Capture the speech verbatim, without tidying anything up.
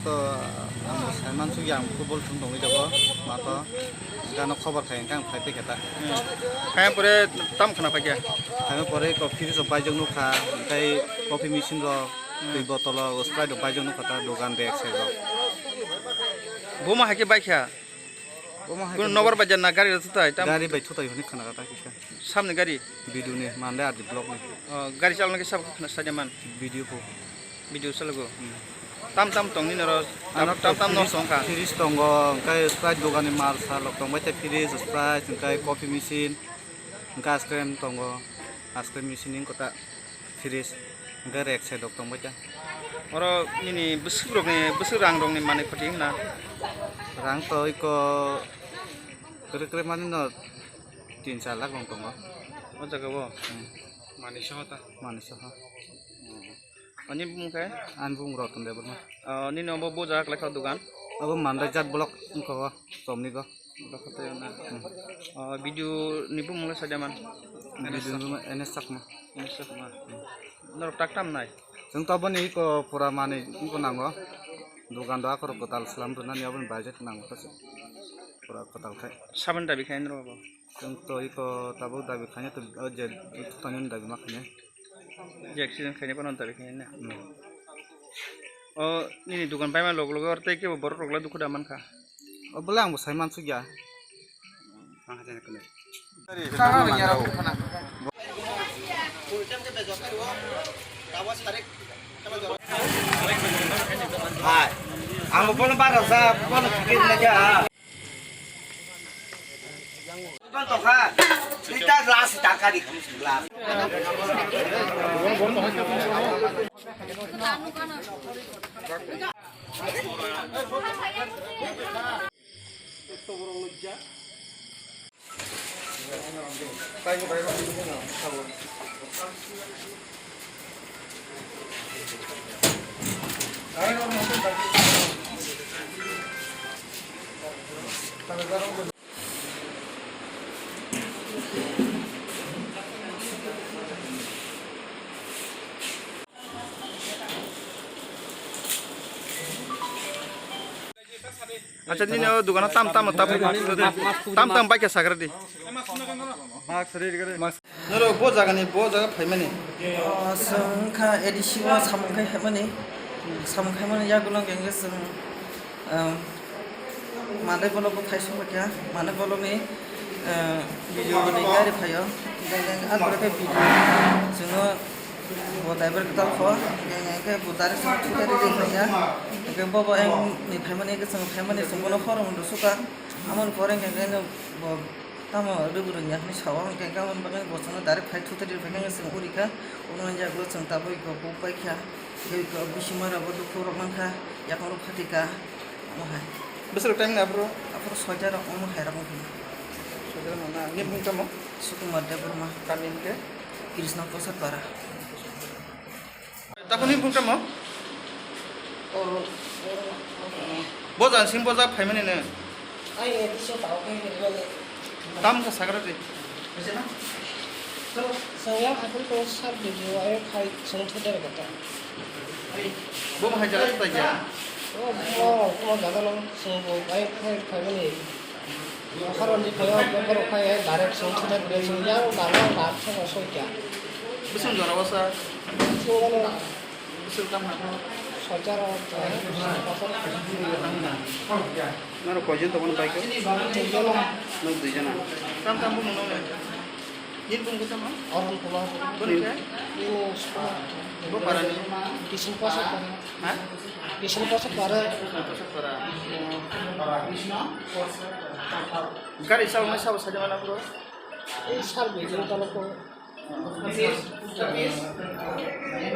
To ang saiman sugya ang football thung tongwi jago mato gano khobor khai ang phai phai kheta. Kaya pore tam khana phai kya? Kaya pore ko fridge rok baijak nukha, tei coffee machine rok, tei bottle rok, Sprite rok baijak nukha ta dogan rek sego. Boma hai khe bai kha? Boma hai khe nobar bajar na gari rok thutai tam? Gari bai thutai hwnwi khana ta kisa. Samni gari? Video ni mande ardi block ni. Oh, gari chalna kisa khana sajaman. Video ko. Video chalago. Hmm. Tam tam tong nini oro. Ano tam tam no fridge, song kha. Fridge tongo, hwnkhe Sprite dogani mal sal rok tongbai tei fridge, Sprite, hwnkhe coffee machine, hwnkhe ice cream tongo, ice cream machine ni kota fridge, hwnkhe rek side rok tongbai ta. Oro nini bwswk rokni, bwswk rang rokni manwi khoti hwna? Rang to iko kwrwi kwrwi mani no tin char lakh rok tongo. O jaga o? Hmm. Manwi soho ta? Manwi soho. Ani bumung khe? Ani bumung Ratan Debbarma. Oh, nini obo bo jaga kwlai kha dugan? Abo Mandai jat block wngkha o, Chomni go. Block hote na. Hmm. Oh, video ni bumung le sajaman? Video ni bumung N S Chakma. N S Chakma. Hmm. Norok tak tam nai? Chwng to aboni iko pura manwi wngkha nango. Dugan do akorok kwtal slam rwnani aboni budget nango ta se. Pura kwtal khai. Saboni dabi khai norok bo? Chwng to iko tabuk dabi khainai to, o je thani dabi ma khainai. Je accident khainai bono dabi khainai na? Hmm. O nini dukan paima log log oro tei kebo borok rok le dukhu da mankha? O bole ang bo sai mansuk ya. Hai, ang bo bono bara sa, bono kikir na ja. Tongkha, liter glass, tangka di glass. Acha, nini o dogano tam tam tam tam tam bai khe sagra di. Norok bo jagani bo jaga phaimani. O, chwng kha A D C o samung khai phaimani. Samung khaimani yagulo hwnkhe chwng, um, mane bolok bo khai sokha kha, mane bolokni, uh, video ni gari phaio. Hwnkhe ang pore khe video chwngno bo driver kwtal kho, hwnkhe bo direct chwng thwi khe rw kha ya. Hwnkhe bo bo ang ni phaimani, chwng phaimani chwng bono khorang rw sukha. Amoni pore hwnkhe bo Tamo rwgwrwng ya hwnwi sao, hwnkhe hwnkhe aboni bagwi bo chwngno direct phai thutwi rw phai khe chwng uri kha, ulo yagulo chwng tabuk iko buk pai kha, tei iko bisingma rokbo dukhu rok man kha, yaphang rok phati kha, omo hai. Bwswk time ni aphuru? Aphuru soita rok omo hai rok wngkha. Soita rok wngkha. Nini bumung tamo? Sukumar Debbarma. Kami hwnkhe? Krishna Prasad Para. Takhuni bumung tamo? Bo jang sing bo jak phaimani no. Tam kha sakra de. Saya aku tuh sar video ayo khai song thudar kata. Bo mahai jaga ta ya. Oh, oh, oh, jaga no song bo ayo khai phaimani. Karon di kaya, borok kaya, direct song sida, direct song yang, bang, bang, bang, song, song kya. Bising jora wasa. Song ano. Bising kam ha. Sochar, pasal. Naro koijon to kono bike? Duijon. No duijon. Kam kam bung no. Yin bung kita ma? Arun Kumar. Bun ke? Ini. Bo parani. Kisim pasal. Ha? Kisim pasal para. Pasal para. Gari sabo mai sabo saja mana bro? Ei sal bejin talo ko.